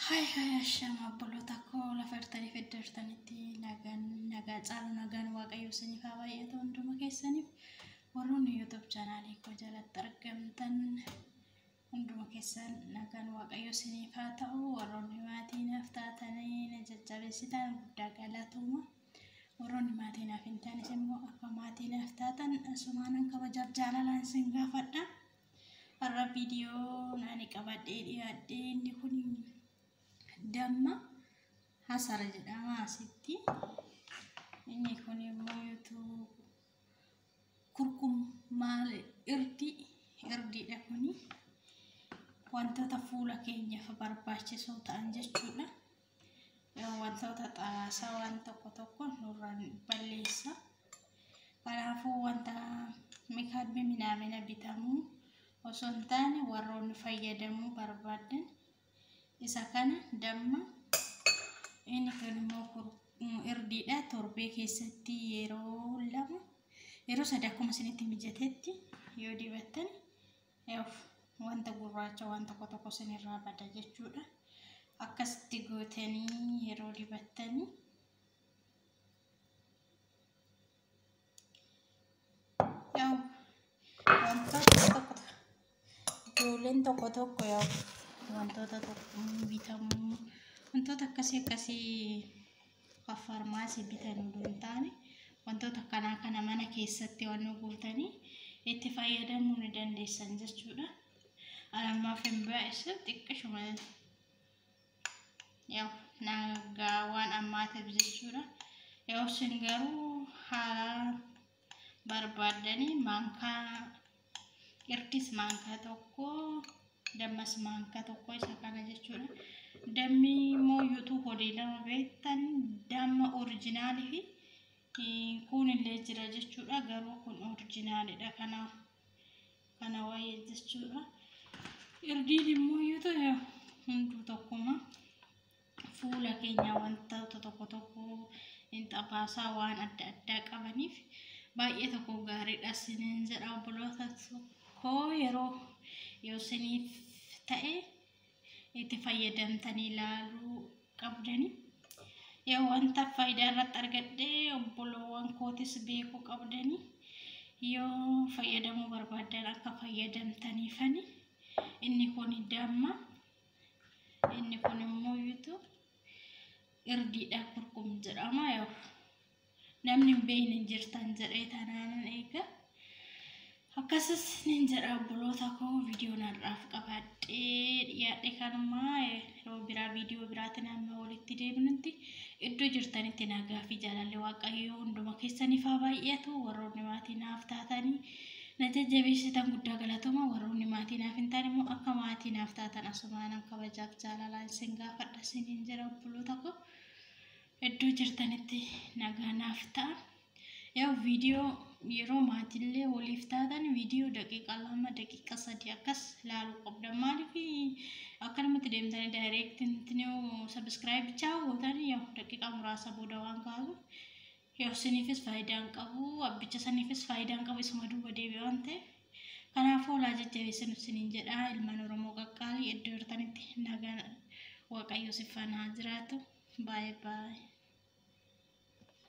Hai hai ashama obboloota koo lafa jirtaniif iddoo jirtanitti nagaan nagaa caalu nagaan waaqayyo isiniif haa baay'atu hunduma keessaniif warroonni YouTube chaanaalii koo jalatti argamtan hunduma keessan nagaan waaqayyo isiniif haa ta'u. Warroonni maatii naaf taatanii na jajjabeessitan guddaa galatooma. Warroonni maatii naaf hin taanes immoo akka maatii naaf taatan asumaanan kabajaaf jaalalaan isin gaafadha. Har'a viidiyoo naani qabadhee dhiyaadhee inni kun damma hasara jedhama asitti. Inni kun immoo yuutuu kurkum maal irdii irdiidha kuni. Wantoota fuula keenyaaf barbaachisoo ta'an jechuudha. Wantoota xaasaa waan tokko tokko nurraan balleessa. Kanaafuu wanta mikaadmi minaamina bitamuu osoo hin taane warroonni fayyadamuu barbaadan isa kana damma, inni kun immoo irdiidha. Torbee keessatti yeroo 2 yeroo 3 akkuma isinitti mijatetti yoo dibattan wanta gurraacha waan tokko tokko isinirraa bada jechuudha. Akkasitti gootanii yeroo dibattanii wantoota tokko ijoolleen tokko tokko wantoota tokko bitamuu wantoota akkasii akkasii kan farmaasii bitan odoo hin taane wantoota akkanaa kana mana keessatti waan gootanii itti fayyadamuu ni dandeessan jechuudha. Anammaaf hin baay'isu xiqqishuma nagaa waan ammaatiif jechuudha. Yoo isin garuu haala barbaaddanii maankaa irdis maankaa tokko dammas maankaa tokko isa kana jechuudha. Dammi immoo yuutuu hodii lama beektan damma orijinaalii fi kun illee jira jechuudha. Garuu kun orijinaalidha kana waa'ee jechuudha. Irdiin immoo yuutuu hunduu tokkuma fuula keenya wantoota tokko tokko hin xabaasaa waan adda addaa qabaniif baay'ee tokko gaariidha isiniin jedha obboloota koo. Yeroo yoo isiniif ta'e itti fayyadamtanii ilaaluu qabdani. Yoo wanta faayidaa irratti argadhee obboloowwan kootis beekuu qabdani. Yoo fayyadamuu barbaaddan akka fayyadamtaniifani. Inni kun damma. Inni kun immoo yuutuu irdiidha kurkum jedhama. Yoo namni hin beekne hin jirtan jedhee tanaanan eega. Akkasis nin jedha obboloota koo, viidiyoon har'aaf qabadhee dhiyaadhe kanumaa. Yeroo biraa viidiyoo biraatiin amma walitti deebinutti iddoo jirtanitti nagaa fi jaalalli waaqayyoo hunduma keessaniif haa baay'atu. Warroonni maatii naaf taatanii na jajjabeessitan guddaa galatooma. Warroonni maatii naaf hin taane immoo akka maatii naaf taatan asumaanan kabajaaf jaalalaan isin gaafadha isiniin jedha obboloota koo. Iddoo jirtanitti nagaa naaf ta'a. Yaa viidiyoo yeroo maatiillee waliif taatan viidiyoo daqiiqaa 2 daqiiqaa 3 akkas ilaaluu qabda. Maaliif akkanumatti deemtanii daayireektiin sabiskiraayib bichaa gootanii yoo daqiiqaa muraasa booda waan kaasu yoo isiniifis faayidaa hin qabu, abbicha saniifis faayidaa hin qabu, isuma duuba deebi'e waan ta'eef. Kanaafuu olaa jajjabeessinu isiniin jedha ilmaan Oromoo qaqqaalii iddoo jirtanitti nagaan waaqayyo si faana haa jiraatu. Baay'ee baay'ee.